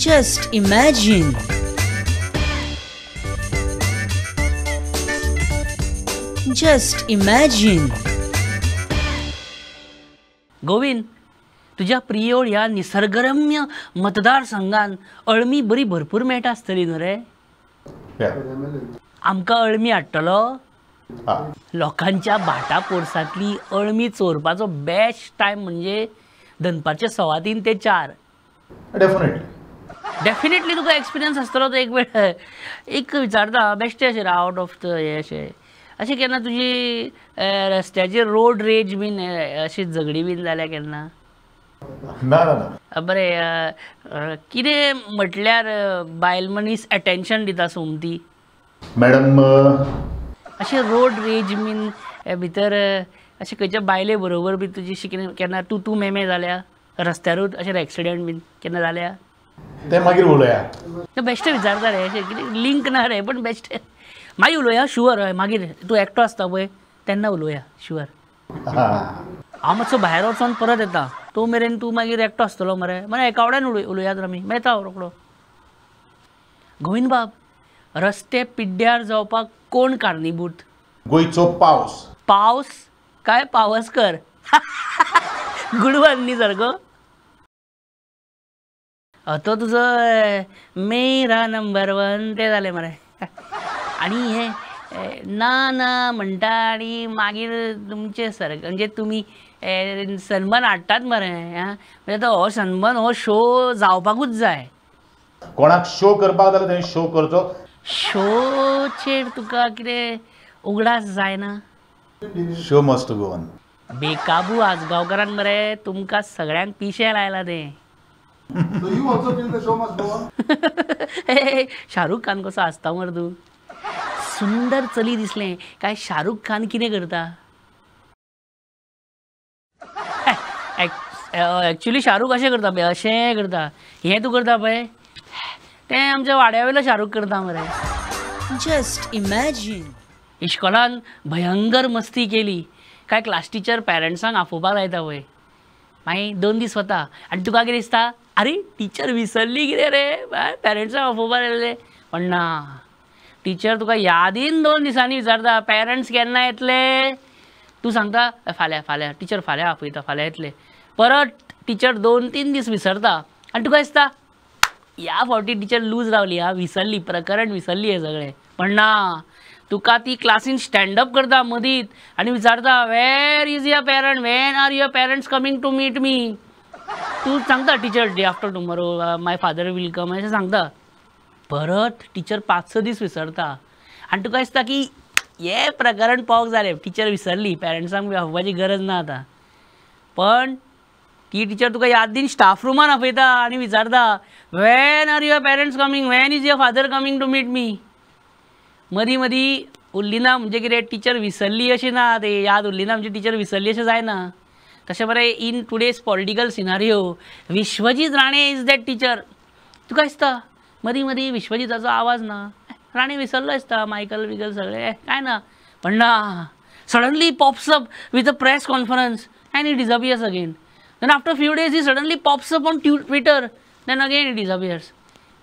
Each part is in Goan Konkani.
Just imagine. Just imagine. Govind, तुज्या प्रियोळ ह्या निसर्गरम्य मतदारसंघान अळमी बरी भरपूर मेळटा आसतली न्हू रे? आमकां अळमी हाडटलो? लोकांच्या भाटा पोरसांतली अळमी चोरपाचो बेस्ट टायम म्हणजे दनपारचे 3:15 ते 4. डेफिनेटली डेफिनेटली तुका एक्सपिरियन्स आसतलो तो एक वेळ. एक विचारता बेश्टें अशें आवट ऑफ the हें अशें अशें केन्ना तुजी रस्त्याचेर रोड रेज बीन अशी झगडी बीन जाल्या केन्ना? ना ना. बरें, कितें म्हटल्यार बायल मनीस अटेन्शन दिता सोमती? मॅडम, अशें रोड रेज बीन भितर अशें खंयच्या बायले बरोबर बी तुजी केन्ना तूं तूं मेमे जाल्या रस्त्यारूच अशें एक्सिडंट बीन केन्ना जाल्या? तें मागीर उलोवया. बेश्टें विचारता रे, अशें कितें लिंक ना रे, पण बेश्टें मागीर उलोवया. शुअर. हय, मागीर तूं एकटो आसता पळय तेन्ना उलोवया. शुअर. हांव मातसो भायर वचोन परत येता, तो मेरेन तूं मागीर एकटो आसतलो मरे. मागीर एका वड्यान उलोवया तर आमी. मेळटा हांव रोकडो. गोविंद बाब, रस्ते पिड्ड्यार जावपाक कोण कारणीभूत? गोंयचो पावस. पावस काय पावसकर? गुडवन न्ही सारको तो तुजो मेरा नंबर 1 तें जालें मरे. आनी हें ना ना म्हणटा आनी मागीर तुमचें सर म्हणजे तुमी सन्मान हाडटात मरे. म्हणजे तो हो सन्मान हो शो जावपाकूच जाय. कोणाक शो करपाक जाल्यार तेणें शो करचो. शोचेर तुका कितें उगडास जायना? Show must go on. बेकाबू आजगांवकारान मरे तुमकां सगळ्यांक पिशें लायलां तें. So you also feel the show must go on? Shahrukh Khan कसो आसता मरे तूं? सुंदर चली दिसलें काय शाहरुख खान कितें करता? एक्चुली शाहरुख अशें करता पळय, अशें करता. हें तूं करता पळय तें आमच्या वाड्या वयलो शाहरुख करता मरे. Just imagine. इश्कोलान भयंकर मस्ती केली काय क्लास टिचर पेरंट्सांक आफोवपाक लायता पळय. मागीर 2 दीस वता आनी तुका कितें दिसता, आरे टिचर विसरली कितें रे, पेरंट्सांक आफोवपाक लायलें. पण ना, टिचर तुका यादीन 2 दिसांनी विचारता पेरंट्स केन्ना येतले. तूं सांगता फाल्यां फाल्यां टिचर फाल्यां आपयता, फाल्यां येतले. परत टिचर 2-3 दीस विसरता आनी तुका दिसता ह्या फावटी टिचर लूज रावली, हा विसरली, प्रकरण विसरली हें सगळें. पण ना, तुका ती क्लासीन स्टँडअप करता मदींत आनी विचारता where is your parent, when are your parents coming to meet me. तूं सांगता teacher day after tomorrow my father will come अशें सांगता. परत टिचर 5-6 दीस विसरता आनी तुका दिसता की हें प्रकरण पावक जालें, टिचर विसरली, पेरंट्सांक बी आफोवपाची गरज ना आतां. पण ती टिचर तुका यादीन स्टाफ रुमान आपयता आनी विचारता when are your parents coming, when is your father coming to meet me. मदीं मदीं उरली ना म्हणजे कितें टिचर विसरली अशें ना, ते याद उरली ना म्हणजे टिचर विसरली अशें जायना. तशें बरें in today's political scenario Vishwajit Rane is that teacher. तुका दिसता मदीं मदीं विश्वजीताचो आवाज ना, राणे विसरलो दिसता, मायकल बिकल सगळें कांय ना. पण ना, suddenly pops up with a press conference and he disappears again. Then after few days he suddenly pops up on Twitter, then again he disappears.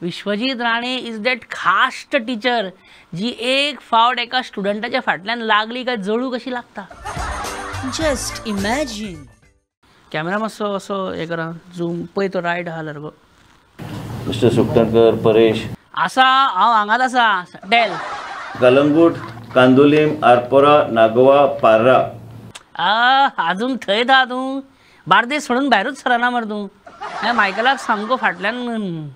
Vishwajit Rane is that खास्ट teacher जी एक फावट एका स्टुडंटाच्या फाटल्यान लागली काय जळू कशी लागता. Just imagine. Camera मातसो असो हें करा, झूम पळय तो रायट आहा सारको. मिस्टर सुखटणकर, परेश आसा, हांव हांगाच आसा. डेल कलंगूट, कांदोलीम, आरपोरा, नागोवा, पार्रा. आजून थंय था तूं, बार्देस सोडून भायरूच सरना मरे तूं. मायकलाक सामको फाटल्यान.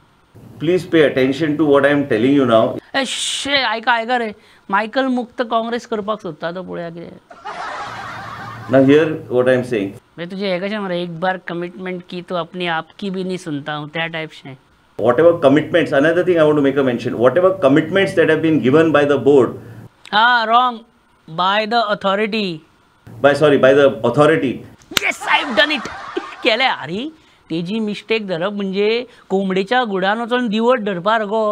Please pay attention to what I am telling you now. शे आयका आयका रे, मायकल मुक्त काँग्रेस करपाक सोदता तो पळोवया कितें. Now hear what I am saying. म्हणजे तुजें हें कशें मरे, एक बार कमिटमेंट की तो अपने आप की भी नहीं सुनता हूँ, त्या टायपशें. Whatever commitments, another thing I want to make a mention, whatever commitments that have been given by the board. Ah, wrong. By the authority. By the authority. Yes, I've done it. केलें. अरे तेजी मिस्टेक धरप म्हणजे कोंबडेच्या गुडान वचून दिवट धरपा गो.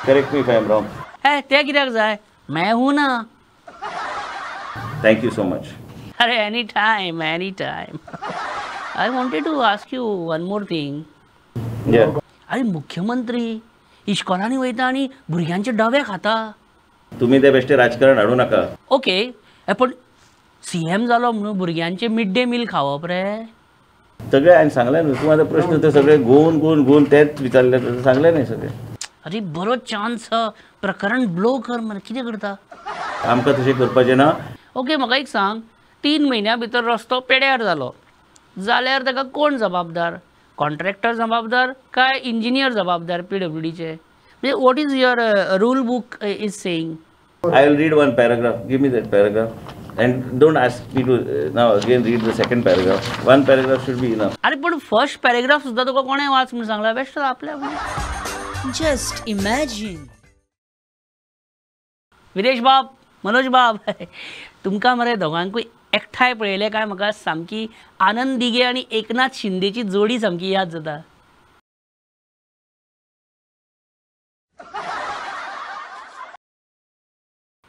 Correct me if I am wrong. हे ते कित्याक जाय, मैं हूं ना. Thank you so much. अरे any time, any time. I wanted to ask you one more thing. अरे मुख्यमंत्री इश्कोलांनी वयता आनी भुरग्यांचे डबे खाता. तुमी ते बेश्टे राजकारण हाडूं नाका. ओके, पण सीएम जालो म्हणून भुरग्यांचे मिड डे मील खावप रे? सगळे हांवें सांगलें न्हू, तूं आतां प्रश्न ते सगळे गोवन गोवन गोवन तेच विचारले, सांगलें न्ही सगळे. अरे बरो चान्स, प्रकरण ब्लो कर मरे, कितें करता? आमकां तशें करपाचें ना. ओके, म्हाका एक सांग, 3 म्हयन्या भितर रस्तो पेड्यार जालो जाल्यार ताका कोण जबाबदार? कॉन्ट्रॅक्टर जबाबदार काय इंजिनियर जबाबदार पीडब्ल्यूडीचे? म्हणजे what is your rule book is saying? I will read one paragraph. Give me that paragraph. And don't ask me to now again read the second paragraph. One paragraph should be enough. अरे पण फर्स्ट पॅराग्राफ सुद्धा तुका कोणें वाच म्हणून सांगला? बेस्ट आपल्या. Just imagine. Viresh बाब, मनोज बाब, तुमकां मरे दोगांकूय एकठांय पळयलें काय म्हाका सामकी आनंद दिघे आनी एकनाथ शिंदेची जोडी सामकी याद जाता.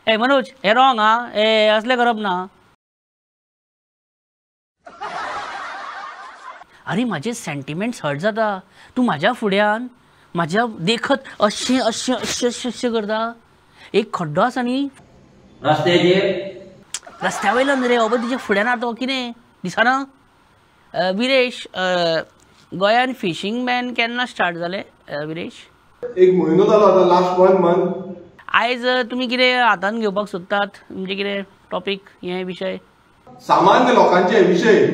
ए मनोज, हे रॉंग हा, ए असलें करप ना. अरे म्हाजे सेंटिमेंट्स हर्ट जाता. तूं म्हाज्या फुड्यान म्हाज्या देखत अशें अशें अशें अशें अशें करता. एक खड्डो आसा न्ही रस्त्याचेर, रस्त्या वयल्यान रे बाबा, तुज्या फुड्यान आतां कितें दिसना? विरेश, गोंयान फिशींग बॅन केन्ना स्टार्ट जालें? विरेश, एक म्हयनो जालो आतां, लास्ट 1 मंथ. आयज तुमी कितें हातान घेवपाक सोदतात? म्हणजे कितें टॉपीक, हे विशय? सामान्य लोकांचे विशय.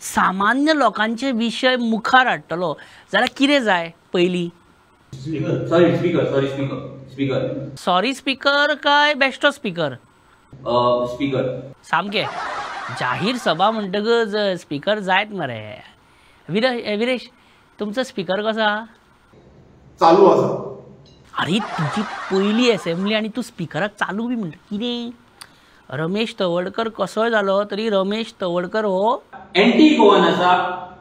सामान्य लोकांचे विशय मुखार हाडटलो जाल्यार कितें जाय पयलीं? Sorry speaker, sorry speaker, speaker. Sorry speaker काय बेश्टो स्पीकर? स्पीकर. सामकें जाहीर सभा म्हणटकच स्पीकर जायत मरे. विरेश, तुमचो स्पीकर कसो आहा? चालू आसा. अरे तुजी पयली एसेंब्ली आनी तूं स्पिकराक चालू बी म्हणटा कितें? रमेश तवडकर कसोय जालो तरी रमेश तवडकर हो एंटी गोवन आसा.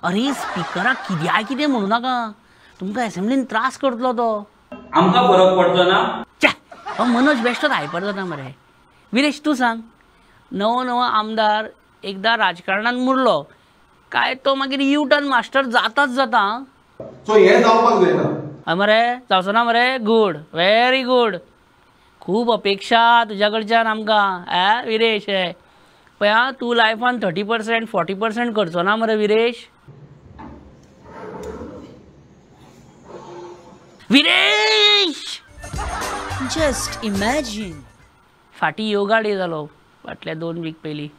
अरे स्पिकराक कित्याय कितें म्हणूं नाका, तुमकां एसेंब्लीन त्रास करतलो तो. आमकां फरक पडचो ना. च्या, हो मनोज बेश्टोच हायपर जाता मरे. विरेश तूं सांग, नवो नवो आमदार एकदां राजकारणान मुरलो काय तो मागीर यू टर्न मास्टर जाताच जाता. सो हें जावपाक जायना मरे, जावचो ना मरे. Good, very good. खूब अपेक्षा तुज्या कडच्यान आमकां. ए विरेश, पळय आं, तूं लायफान 30% 40% करचो ना मरे विरेश. Viresh, just imagine. फाटीं योगा डे जालो फाटल्या 2 वीक पयलीं,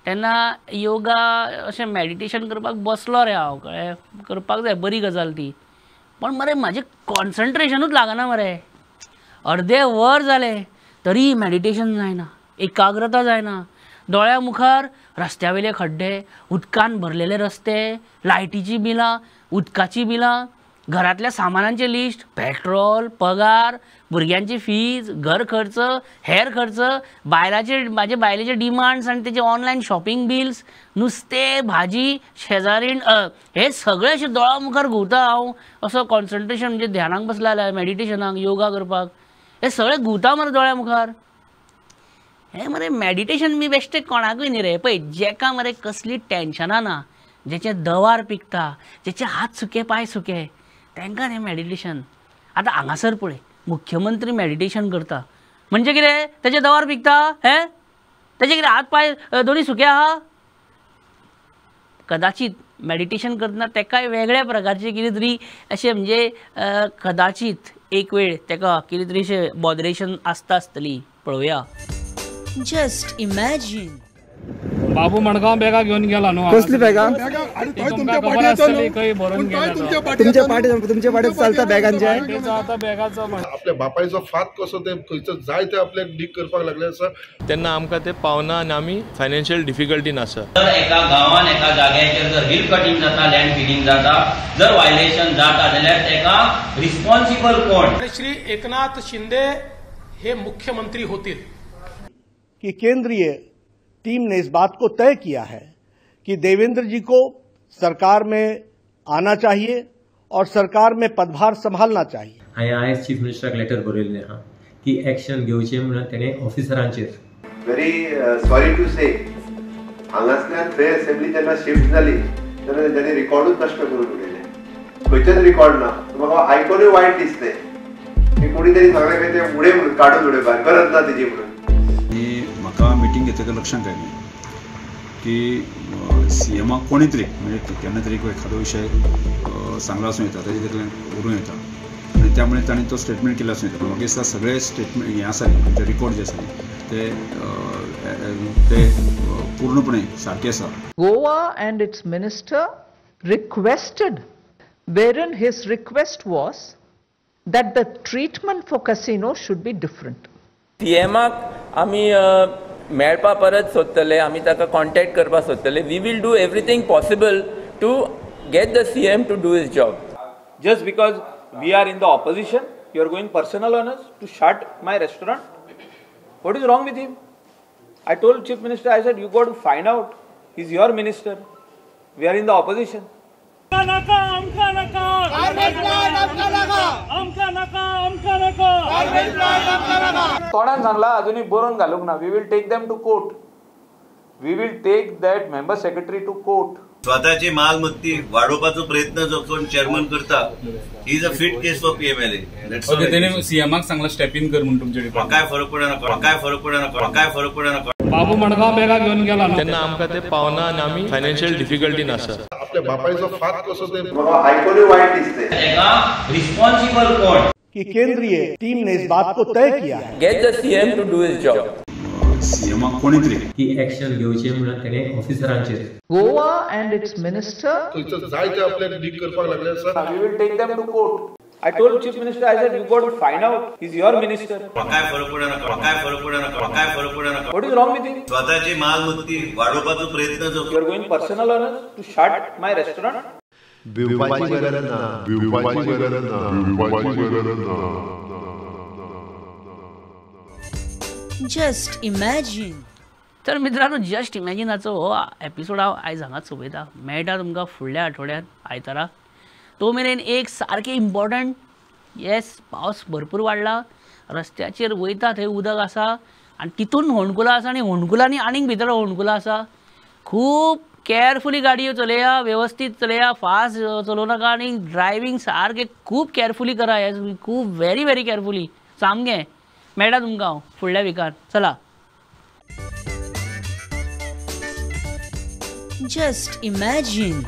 तेन्ना योगा अशें मॅडिटेशन करपाक बसलो रे हांव. कळ्ळें, करपाक जाय, बरी गजाल ती, पण मरे म्हाजें कॉन्सन्ट्रेशनूच लागना मरे. अर्दे वर जालें तरी मॅडिटेशन जायना, एकाग्रता जायना. दोळ्या मुखार रस्त्या वयले खड्डे, उदकान भरलेले रस्ते, लायटीचीं बिलां, उदकाचीं बिलां, घरांतल्या सामानांचें लिस्ट, पेट्रोल, पगार, भुरग्यांची फीज, घर खर्च, हेर खर्च, बायलाचे, म्हाजे बायलेचे डिमांड्स आनी तेजे ऑनलायन शॉपिंग बिल्स, नुस्तें, भाजी, शेजारीण, हे सगळें अशें दोळ्या मुखार घुंवता. हांव असो कॉन्सन्ट्रेशन म्हणजे ध्यानाक बसला जाल्यार, मॅडिटेशनाक, योगा करपाक, हे सगळें घुंवता मरे दोळ्या मुखार. हें मरे मॅडिटेशन बी बेश्टें कोणाकूय न्ही रे. पळय, जेका मरे कसली टेन्शनां ना, जेचे दवार पिकता, जेचे हात सुके पांय सुके, तांकां हें मॅडिटेशन. आतां हांगासर पळय, मुख्यमंत्री मॅडिटेशन करता म्हणजे कितें? तेजे दवार पिकता, हें तेजे कितें हात पांय दोनी सुके आहा? कदाचित मॅडिटेशन करतना तेकाय वेगळ्या प्रकारचे कितें तरी अशें म्हणजे कदाचित एक वेळ तेका कितें तरी अशें बॉदरेशन आसता आसतली. पळोवया. Just imagine. बाबू मडगांव बॅगा घेवन गेला न्हू? कसली बॅगा? तुमकां खबर आसतली खंय भरून गेला. तुमच्या पाट्यात चलता बॅगांचे. आता बॅगाचो आपल्या बापायचो फात कसो ते खंयचो जाय ते आपल्याक डीग करपाक लागले आसा. तेन्ना आमकां ते पावना आनी आमी फायनान्शियल डिफिकल्टीन आसा. जर एका गांवान एका जाग्याचेर जर हिल कटिंग जाता, लँड फिलिंग जाता, जर व्हायलेशन जाता जाल्यार तेका रिस्पॉन्सिबल कोण? श्री एकनाथ शिंदे हे मुख्यमंत्री होतील. कि केंद्रीय टीम ने इस बात को तय किया है कि देवेंद्र जी को सरकार में आना चाहिए और सरकार में पदभार संभालना चाहिए. हांवें आयज चीफ मिनिस्टराक लेटर बरयल्लें आहा की एक्शन घेवचें म्हणून तेणें ऑफिसरांचेर. व्हेरी सॉरी टू से, हांगासल्यान थंय असेंब्ली जेन्ना शिफ्ट जाली तेन्ना तेंच्यांनी रिकॉर्डूच नश्ट करून उडयलें. खंयचेच रिकॉर्ड ना. म्हाका आयकूनय वायट दिसलें की कोणी तरी सांगलें की ते उडय म्हणून काडून उडयपाक गरज ना तेजी म्हणून. आनी म्हाका मिटींग घेतकच लक्षांत आयलें की सी एमाक कोणी तरी म्हणजे केन्ना तरी एखादो विशय सांगला आसूं येता, ताजे तकल्यान उरूं येता आनी त्यामुळे ताणें तो स्टेटमेंट केला आसूं येता. पूण म्हाका दिसता सगळे स्टेटमेंट हें आसा न्ही, आमचे रिकॉर्ड जे आसा न्ही ते पूर्णपणे सारके आसा. Goa and its minister requested, wherein his request was that the treatment for casino should be different. सीएमाक आमी मेळपा परत सोदतले, आमी ताका कॉन्टॅक्ट करपाक सोदतले. We will do everything possible to get the CM to do his job. Just because we are in the opposition, you are going personal on us to shut my restaurant? What is wrong with him? I told Chief Minister, I said, you got to find out. He's your minister. We are in the opposition. तोंडान सांगला अजूनही बरोवन घालूंक ना. We will take them to court. We will take that member secretary to court. स्वतःची मालमत्ती वाढोवपाचो प्रयत्न जो कोण चेअरमन करता, he is a fit case for PMLA. Okay, तेणे सीएमाक सांगला स्टेप इन कर म्हणून तुमच्या डिपार्टमेंट. काय फरक पडना, काय फरक पडना, काय फरक पडना. बाबू मडगांव बॅगा घेवन गेला तेन्ना आमकां ते पावना आनी आमी फायनान्शियल डिफिकल्टीन आसा. आपल्या बापायचो फात कसो ते म्हाका आयकूनय वायट दिसलें. ताका रिस्पॉन्सिबल कोण? की केंद्रीय टीम ने इस बात को तय किया है. Get the CM to do his job. सीएमाक कोणी तरी की एक्शन घेवची म्हणून ताणें ऑफिसरांचेर Goa and its minister खंयचो जाय ते आपल्याक डीक करपाक लागले आसा. We will take them to court. I told Chief Minister, I said, you got to find out. He's your minister. काय फरक पडना, काय फरक पडना, काय फरक पडना. What is wrong with him? स्वतःची मालमत्ती वाढोवपाचो प्रयत्न जो You are going personal on us to shut my restaurant? भिवपाची गरज ना, भिवपाची गरज ना, भिवपाची गरज ना. Just imagine. तर मित्रांनो, जस्ट इमॅजिनाचो हो एपिसोड हांव आयज हांगाच सोंपयता. मेळटा तुमकां फुडल्या आठवड्यात आयतारा. तो मेरेन एक सारकें इम्पॉर्टंट, येस, पावस भरपूर वाडला, रस्त्याचेर वयता थंय उदक आसा आनी तितून होंडकुलां आसा आनी होंडकुलांनी आनीक भितर होंडकुलां आसा. खूब केअरफुली गाडयो चलया, वेवस्थीत चलया, फास्ट चलोवं नाका आनी ड्रायव्हींग सारकें खूब केअरफुली करा. हें खूब व्हेरी व्हेरी केअरफुली सामकें. मेळटा तुमकां हांव फुडल्या विकार. चला. Just imagine.